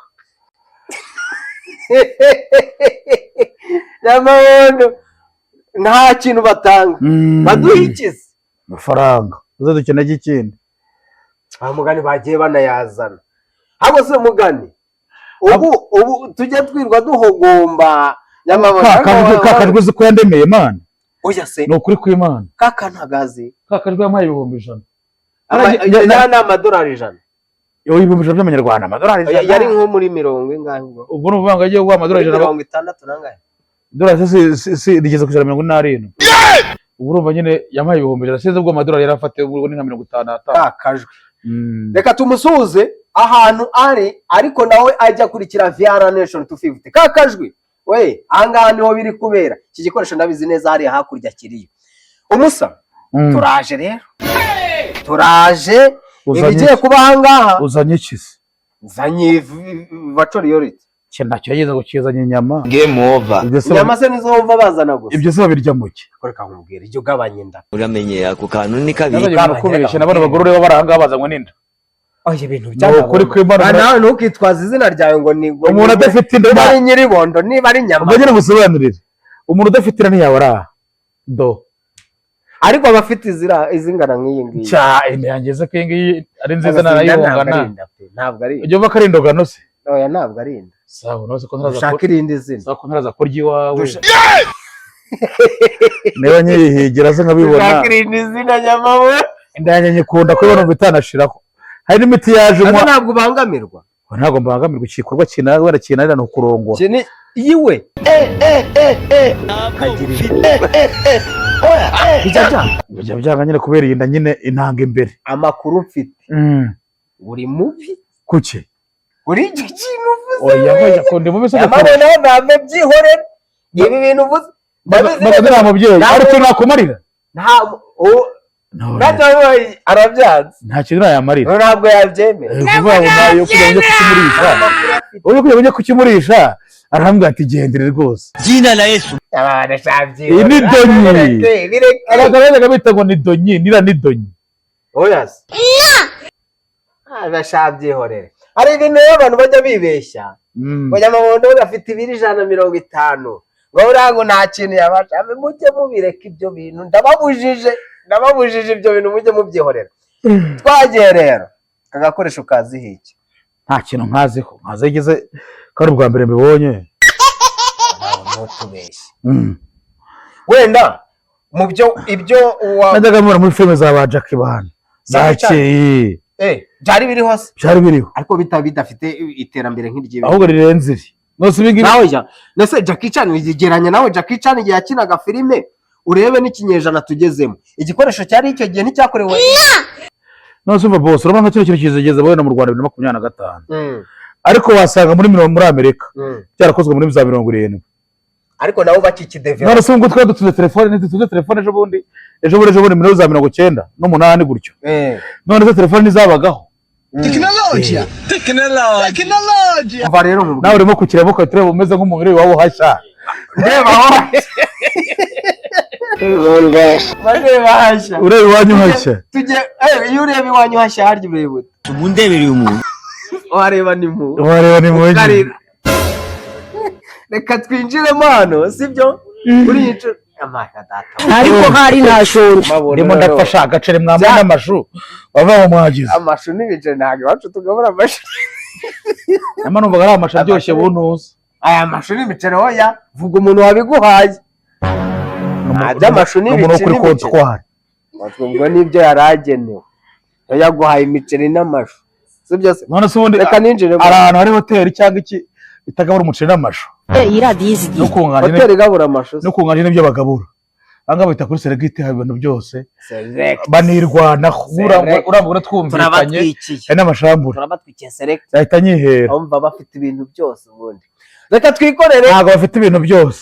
S3: Nyamabondo, nta kintu batanga. Baduha iki se?
S5: Amafaranga uze dukeneye ikindi.
S3: Ba mugani bagiye banayazana. Ahubwo se mugani, ubu tujya twirwa duhogomba, Nyamabondo?
S5: Kakajwi uzi ko yandemeye man?
S3: Oya se.
S5: Ni ukuri kw'Imana.
S3: Kakantagazi.
S5: Kakajwi yampaye 100,000.
S3: Ya ni amadolari 100.
S5: Yo, 100,000 by'amanyarwanda, amadolari 100.
S3: Yari nko muri mirongo ingahe ubwo?
S5: Ubwo ni ukuvuga ngo agiye guha amadolari 100.
S3: 60 nangahe?
S5: Idolari si rigeze ku 147. Ubu urumva nyine yampaye 100,000, sinzi ubwo amadolari yari afatiye, ubwo ni nka 55.
S3: Kakajwi, reka tumusuhuze ahantu ari, ariko nawe ajya akurikira VR Nation 250. Kakajwi we, ahangaha niho biri kubera. Iki gikoresho ndabizi neza, hariya hakurya kiriyo umusa. Turaje rero, turaje.
S5: Uzanye
S3: Ibigiye
S5: iki?
S3: kuba ahangaha.
S5: Uzanye iki se?
S3: Nzanye vacoriyoliti.
S5: Cye ntacyo yageze ngo kizanye inyama.
S6: Game over.
S5: Ibyo se
S3: Inyama se nizo wumva bazana gusa?
S5: Ibyo se babirya mu ki?
S3: Reka nkubwire, ijya ugabanya inda.
S6: Uramenye ako kantu ni kabi.
S5: Nazanye umuntu ukubeshya, na bano bagore ureba bari ahangaha bazanywe n'inda.
S3: Oya, ibintu
S5: Ni ukuri kw'Imana.
S3: Ah, nawe ntukitwaze izina ryawe ngo ni ngo
S5: Umuntu adafite inda
S3: niba ari nyiribondo, niba ari inyama.
S5: Ubwo nyine musobanurire, umuntu udafite inda ntiyaba ari aha do.
S3: Ariko abafite izira izingana nk'iyi ngiyi.
S5: Cya inda yanjye se ko iyi ngiyi ari nziza?
S3: Ntabwo
S5: Narayihungana.
S3: ari inda pe, ntabwo ari inda.
S5: Ujya uva ko ari indogano se?
S3: Oya, ntabwo ari inda.
S5: Sawa, nose ko ntaraza
S3: Ushaka irindi zina.
S5: Sawa, ko ntaraza kurya iwawe, niba nyihigira se nkabibona.
S3: Ushaka irindi zina, Nyamabuye.
S5: Inda yanjye nyikunda kubibona ngo itanashiraho. Hari n'imiti yaje.
S3: Kandi ntabwo ubangamirwa?
S5: Ntabwo mbangamirwa. Igikorwa kinanira kinanira ni ukurongora.
S3: Iki ni iwe bijya byanga.
S5: Bijya byanga nyine kubera iyi nda nyine, intanga imbere.
S3: Amakuru mfite, uri mubi.
S5: Kuki?
S3: Uri icyo kintu uvuze.
S5: Oya, oya, ko ndi mubi se?
S3: Amabona ntabwo byihorera ibi bintu uvuze, ndabizi.
S5: Ntabwo nta mubyeyi
S3: Ntabwo-
S5: hari utuntu nakumarira.
S3: Nta ntabwo arabyanze.
S5: Nta kintu nayamarira.
S3: Ntabwo yabyemera.
S5: Kuvuga ngo nayo kugira ngo njye kukimurisha, uri kugira ngo njye kukimurisha, arambwira ati: "Gendere rwose."
S6: Jina la Yesu.
S3: Abana shabyiwe.
S5: Iyi ni donyi.
S3: Bireke, bireke.
S5: Abagabo bita ngo ni donyi, nira ni donyi.
S3: Oya se, bashabyihorere. Hari ibintu rero abantu bajya bibeshya ngo Nyamabondo afite ibiro 150, ngo buriya ngo nta kintu yabasha. Abe mujye mubireka ibyo bintu, ndababujije, ndababujije ibyo bintu, mujye mubyihorera. Twagiye rero, aka gakoresho kaziho iki?
S5: Nta kintu nkaziho, nkazi ko ari ubwa mbere mbibonye.
S3: Nawe ntutubeshye. Wenda mu byo ibyo wa
S5: Najyaga mbona muri filime za ba Jackie Chan
S3: Za
S5: za keye.
S3: Byari biriho se?
S5: Byari biriho.
S3: Ariko bitaba bidafite iterambere nk'iry'ibi.
S5: Ahubwo rirenze iri nose ibi ngibi.
S3: Nawe jya ndetse Jackie Chan wigeranya nawe. Jackie Chan igihe yakinaga filime, urebe n'ikinyejana tugezemo, igikoresho cyari icyo gihe nticyakorewe.
S5: Nose umva bose, urabona nka kino kintu kizigeze wenda mu Rwanda 2025, ariko wasanga muri mirongo muri Amerika byarakozwe muri za 70.
S3: Ariko nabo bakikidevelop.
S5: None se ubwo twari dutunze telefone, ntidutunze telefone ejo bundi, ejo bundi, ejo bundi, muri za 98 gutyo? None se telefone ntizabagaho?
S6: Teknolojia. Teknolojia.
S3: Umva rero nkubwire.
S5: Nawe urimo kukireba ukahita ureba umeze nk'umuntu ureba iwabo hashya.
S3: Ndeba aho bareba hashya.
S5: Ureba iwanyu hashya.
S3: Tujye iyo ureba iwanyu hashya, harya ureba ute?
S6: Mundebereye umuntu.
S3: Wareba ni mu
S5: Wareba ni mu.
S3: Ukarira. Reka twinjiremo hano, sibyo? Kuri iyi nshuro amana data.
S1: Ariko hari ntashonje.
S5: Ndimo ndafasha agaceri mwambaye n'amashu bava mu mwagize.
S3: Amashu n'ibiceri, ntabwo iwacu tugabura amashu.
S5: Nyamara numvaga ari amashu aryoshye bunuza.
S3: Aya mashu n'imiceri, hoya vuga umuntu wabiguhaye. By'amashu
S5: Ni umuntu wo
S3: n'ibiceri
S5: kuri
S3: n'imiceri.
S5: kontwari.
S3: Ubwo nibyo yari agenewe, iyo yaguhaye imiceri n'amashu, sibyo se?
S5: None se ubundi
S3: Reka ninjiremo.
S5: hari ahantu hari hoteli cyangwa iki itagabura umuceri n'amashu?
S1: Iyi radiyo izigiye.
S5: No kunganya.
S3: Hoteli igabura amashu se?
S5: No kunganya n'ibyo bagabura ahangaha bita kuri Select, haba ibintu byose.
S3: Select.
S5: Banirwanaho.
S3: Select.
S5: Urambura twumvikanye.
S3: Turabatwikiye.
S5: Hari n'amashambure.
S3: Turabatwikiye Select.
S5: Yahita anyihera.
S3: Umva, bafite ibintu byose ubundi, reka twikorere.
S5: Ntabwo bafite ibintu byose.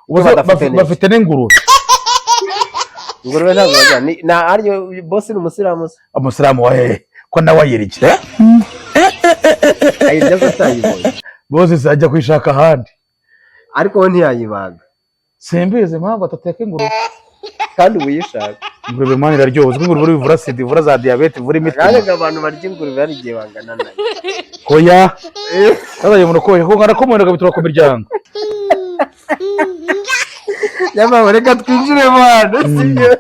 S5: Ubu se
S3: Badafite neza.
S5: Bafite n'ingurube.
S3: Ingurube ntabwo bajya ni na aryo bosi ni umusilamu se?
S5: Umusilamu wa hehe ko nawe ayirya?
S3: Ayirya se atayibonye?
S5: Bose ajya kuyishaka ahandi.
S3: Ariko we ntiyayibaga.
S5: Simbizi impamvu atateka ingurube.
S3: Kandi uba uyishaka.
S5: Ingurube mani iraryoha. Uzwi ingurube ivura sida, ivura za diyabete, ivura imitima.
S3: Kandi abantu barya ingurube hari igihe bangana nayo.
S5: Oya, kazaye umuntu koye kungana k'umuntu kabitura ku miryango.
S3: Nyamara reka twinjiremo hano, sibyo?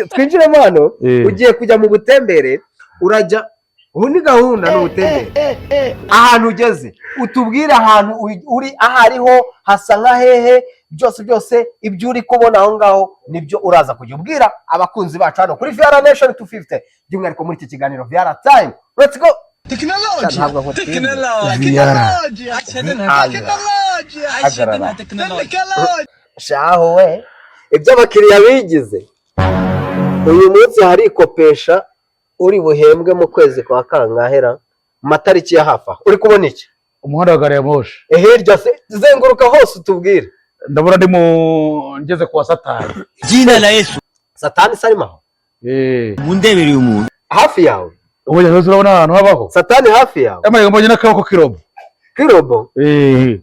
S3: Twinjiremo hano. Ugiye kujya mu butembere, urajya ubu ni gahunda, ni ubutembere. Ahantu ugeze utubwire ahantu uri aho ariho, hasa nka hehe, byose byose ibyo uri kubona aho ngaho nibyo uraza kujya ubwira abakunzi bacu hano kuri VR Nation 250, by'umwihariko muri iki kiganiro VR Time. Let's go.
S6: Teknolojia.
S3: Ntabwo nkutinda.
S6: Teknolojia.
S3: Hagarara. Shaho we, ibyo abakiriya bigize uyu munsi, harikopesha uri buhembwe mu kwezi kwa kangahera, mu matariki ya hafi aho. Uri kubona iki?
S5: Umuhanda wa gari ya moshi.
S3: Hirya se, zenguruka hose utubwire.
S5: Ndabona ndi mu ngeze kwa Satani.
S6: Jina la Yesu.
S3: Satani se arimo aho?
S5: Eh.
S6: Mundebereye umuntu.
S3: Hafi yawe?
S5: Ubu rero urabona ahantu habaho
S3: Satani hafi yawe?
S5: Amaye mbonye n'akaboko k'irobo.
S3: K'irobo?
S5: Eh.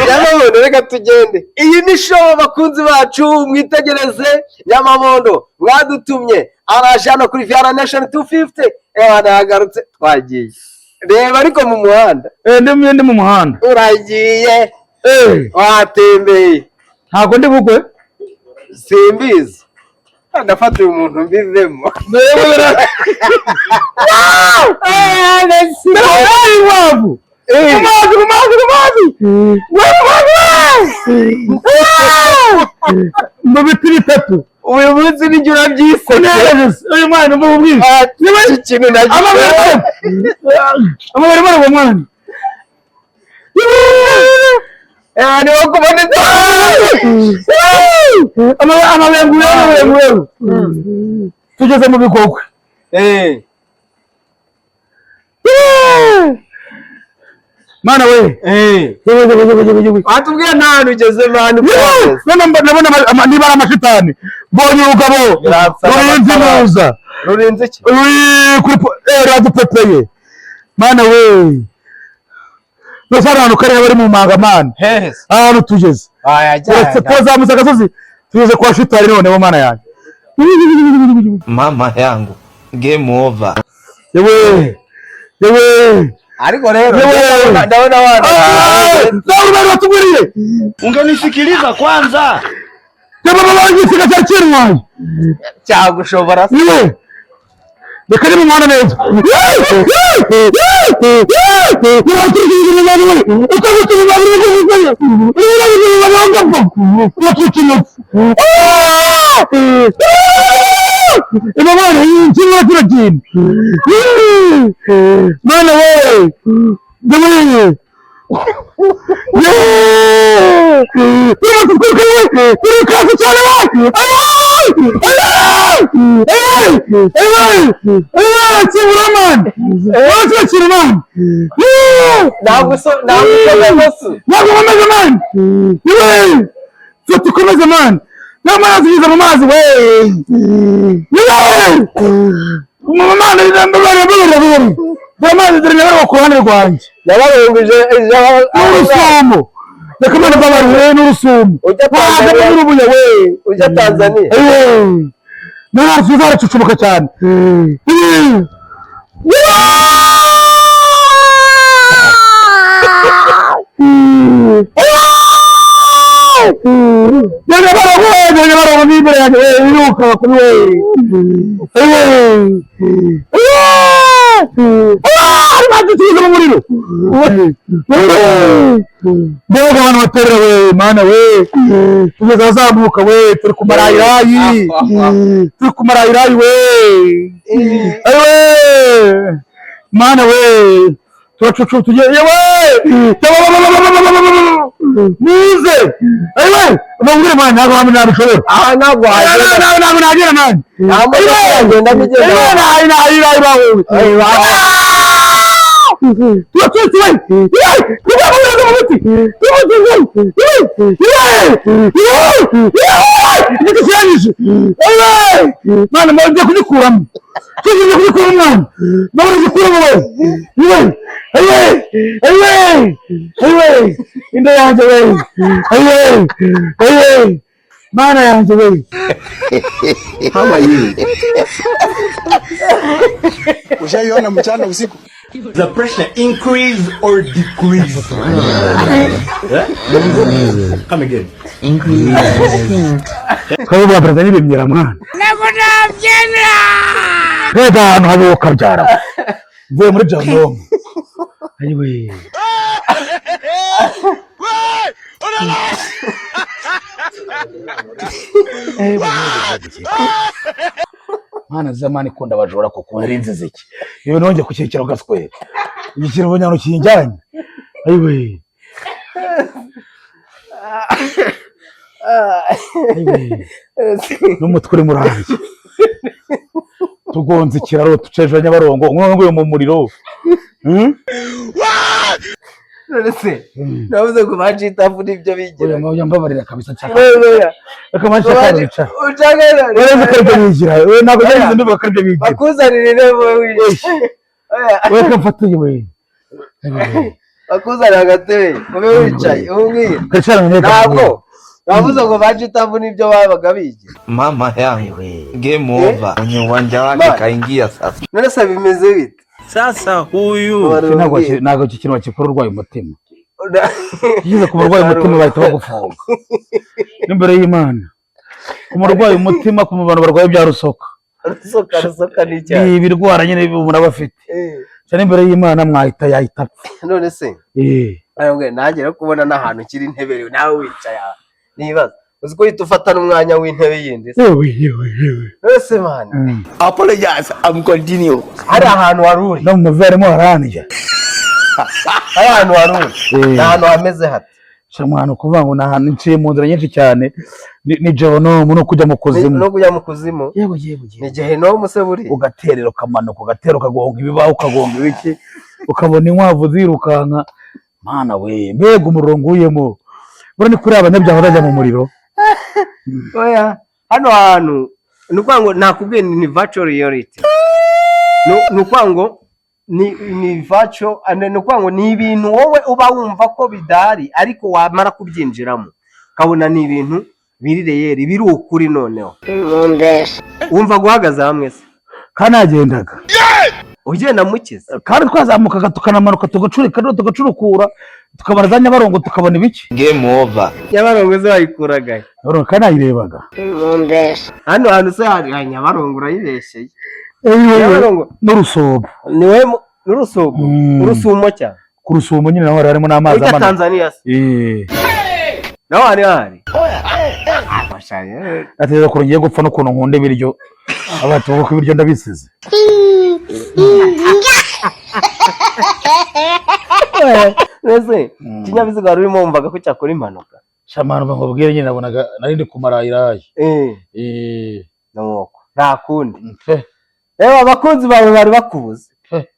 S3: Nyamabondo, reka tugende. Iyi ni show, bakunzi bacu, mwitegereze Nyamabondo mwadutumye araje hano kuri VR Nation 250. Ewa, nagarutse, twagiye. Reba ariko mu muhanda.
S5: Eh, ndi mu muhanda.
S3: Uragiye?
S5: Eh.
S3: Watembeye?
S5: Ntabwo ndi bugwe.
S3: Simbizi, ndafata uyu muntu mbivemo.
S5: Iwavu mu mazi, mu mazi, mu mazi, mu mazi, mu biti bitatu.
S3: Uyu munsi nijye urabyisetse.
S5: Uyu mwana umva ubwinshi.
S3: Iki kintu nagikora.
S5: Amabere mara mwana.
S3: Ni wo kuboneza.
S5: Amabere nguye, amabere nguye. Tugeze mu bigogwe. Mana we.
S3: Watubwiye nta hantu ugeze mani.
S5: None niba ari amashitani mbonye urugabo rurinze inuza.
S3: Rurinze iki?
S5: Ruri kuri radupepeye. Mana we. Mbese hari ahantu kariya bari mu manga mani. Ahantu tugeze. Twazamutse agasozi tugeze kwa shitani noneho mana yanjye.
S6: Mama yangu, game over.
S5: Yewe. Yewe.
S3: Ariko rero ndabona wana.
S5: Ndabona batuguriye.
S4: Ungenisikiliza kwanza.
S5: Baba bagisiga cya kirwaye.
S3: Cyagushobora.
S5: Yewe. Reka ni mu mwana neza. Mana we. Yewe. N'urusumo. Reka mwana mbabarire n'urusumo.
S3: Ujya Tanzania. Ujya Tanzania.
S5: N'amazi zaracucumuka cyane. Mbega abantu baterera we mana we, tugeze ahazamuka we, turi ku marayirayi, turi ku marayirayi we, we mana we, turacucu tugiye we, muze we, bangure mana, ntabwo nabishobora.
S3: Aha ntabwo
S5: wagera, ntabwo nagera mani.
S3: Nta modoka yagenda migenda.
S5: Mwana ngiye kugikuramo, tugiye kugikuramo mwana, ndabona gikuramo we, we, inda yanjye we, we, mana yanjye we.
S10: How are you? Ushaiona mchana usiku?
S4: The pressure increase or decrease? Come again.
S6: Increase.
S5: Twebwe perezida n'ibimyira mwana.
S7: Ntabwo nabyemera.
S5: Mbega ahantu habi ukabyara. Mvuye muri Janomo. Ayiwe. Mana zamani ikunda abajura kuko nari nzize iki. Iyo nongeye kukikira ugaswera. Igikira ubunyano kinjyanye. Ayiwe. N'umutwe uri murangi. Tugonze ikiraro tuceje Nyabarongo, ngongoye mu muriro.
S3: None se navuze ngo bacita muri ibyo bigira.
S5: Oya mbabarira kabisa nshaka. Reka manshi akabica.
S3: Ushaka
S5: Ureze ko ibyo bigira. We ntabwo byageze mbivuga ko ibyo bigira.
S3: Bakuzanire intebe wicaye.
S5: We ka mfatiye we.
S3: Bakuzanire agatebe ube wicaye umbwire. Ntabwo navuze ngo bacita muri ibyo babaga bigira.
S6: Mama yangu, game over. Kwenye uwanja wake kaingia sasa.
S3: None se bimeze bite?
S6: Sasa huyu
S5: ntabwo iki kintu bakikora urwaye umutima. Iyo ku murwayi umutima bahita bagufunga. N'imbere y'Imana. Ku murwayi umutima, ku bantu barwaye bya rusoka.
S3: Rusoka, rusoka ni icyaha.
S5: Ni ibirwara nyine umuntu aba afite. Cyane imbere y'Imana mwahita yahita apfa.
S3: None se? Arabwe nanjye rero kubona n'ahantu kiri intebe nawe wicaye aha. Nibaza. Uzi ko uhita ufata n'umwanya w'intebe yindi se?
S5: Yewe, yewe, yewe.
S3: Ese man,
S6: Apologize, I'm continue.
S3: Hari ahantu wari uri?
S5: No mu mavi harimo harandya.
S3: Hari ahantu wari uri? Ni ahantu hameze hate?
S5: Sha mwana, ukuvuga ngo ni ahantu nciye mu nzira nyinshi cyane, ni jewonomu no kujya mu kuzimu.
S3: No kujya mu kuzimu.
S5: Yewe, yewe, yewe.
S3: Ni gehinomu se buriya?
S5: Ugaterera, ukamanuka, ugatera, ukagonga ibibaho, ukagonga ibiki, ukabona inkwavu zirukanka. Mana we, mbega umuriro nguyemo! Buriya ni kuri abanyabyaha bazajya mu muriro.
S3: Oya, hano hantu ni ukuvuga ngo nakubwiye ni virtual reality. Ni ukuvuga ngo ni virtual, ni ukuvuga ngo ni ibintu wowe uba wumva ko bidahari, ariko wamara kubyinjiramo ukabona ni ibintu biri real, biri ukuri. Noneho wumva guhagaze hamwe se?
S5: Kandi nagendaga.
S3: Ugenda mukiza.
S5: Kandi twazamukaga, tukanamanuka, tugacurika, tugacurukura, tukabona za Nyabarongo, tukabona ibiki.
S6: Game over.
S3: Nyabarongo se wayikuragahe?
S5: Nyabarongo kandi nayirebaga.
S3: Hano hantu se hari Nyabarongo? Urayibeshyeye. Nyabarongo
S5: N'urusobo.
S3: Niwe n'urusumo. Urusumo cyane.
S5: Ku rusumo nyine naho hari harimo n'amazi
S3: Ujya
S5: amanuka.
S3: Tanzania se?
S5: Eh.
S3: Naho hari.
S5: Atekereza ukuntu ngiye gupfa n'ukuntu nkunda ibiryo, abantu bavuga ko ibiryo ndabisize.
S3: Mbese ikinyabiziga wari urimo wumvaga ko cyakora impanuka?
S5: Sha mwana, ngo mbwire nyine, nabonaga nari ndi kumarayirayi.
S3: Eh, nuko nta kundi.
S5: Pe.
S3: Reba, abakunzi bawe bari bakubuze.
S5: Pe.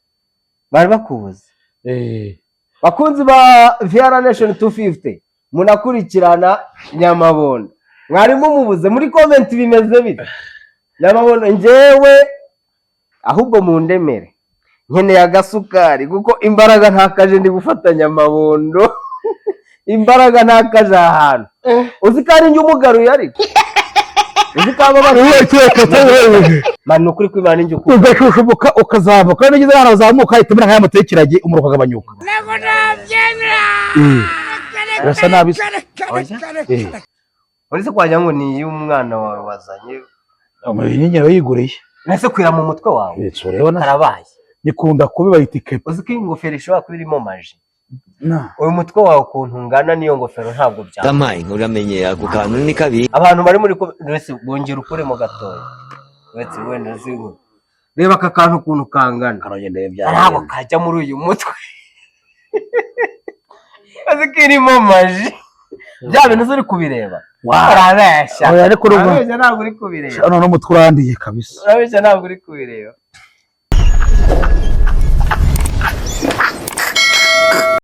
S3: Bari bakubuze.
S5: Eh.
S3: Bakunzi ba VR Nation 250, munakurikirana Nyamabondo, mwari mumubuze muri comment. Bimeze bite, Nyamabondo? Njyewe ahubwo mundemere, nkeneye agasukari kuko imbaraga ntakaje. Ndi gufata Nyamabondo, imbaraga ntakaje aha hantu. Uzi ko ari njye umugaruye, ariko uzi ko aba bari man, ni ukuri kw'Imana, njye ukuri.
S5: Ugashyushubuka, ukazamuka, iyo ugeze ahantu uzamuka hahita umera nk'aya moto y'ikiragi, umuriro ukagabanyuka. Eh, birasa nabi se.
S3: Oya.
S5: Eh.
S3: Uretse ko wagira ngo ni iy'umwana wawe wazanye.
S5: Iyi nyine yiguriye.
S3: Nese kwira mu mutwe wawe?
S5: Uretse ureba na
S3: Karabaye.
S5: Nyikunda kubi, bayita ikepe.
S3: Uzi ko iyi ngofero ishobora kuba irimo magie?
S5: Na.
S3: Uyu mutwe wawe ukuntu ungana n'iyo ngofero ntabwo byaba.
S6: Tamayi, uramenye ako kantu ni kabi.
S3: Abantu bari muri wese bongera ukuremo gatoya, uretse wenda uzi ngo reba aka kantu ukuntu kangana.
S5: Karagenda.
S3: Ntabwo kajya muri uyu mutwe. Uzi ko irimo magie? Bya bintu uri kubireba, urabeshya.
S5: Oya, ariko urumva-
S3: Urabeshya, ntabwo uri kubireba.
S5: None umutwe urandiye kabisa.
S3: Urabeshya, ntabwo uri kubireba.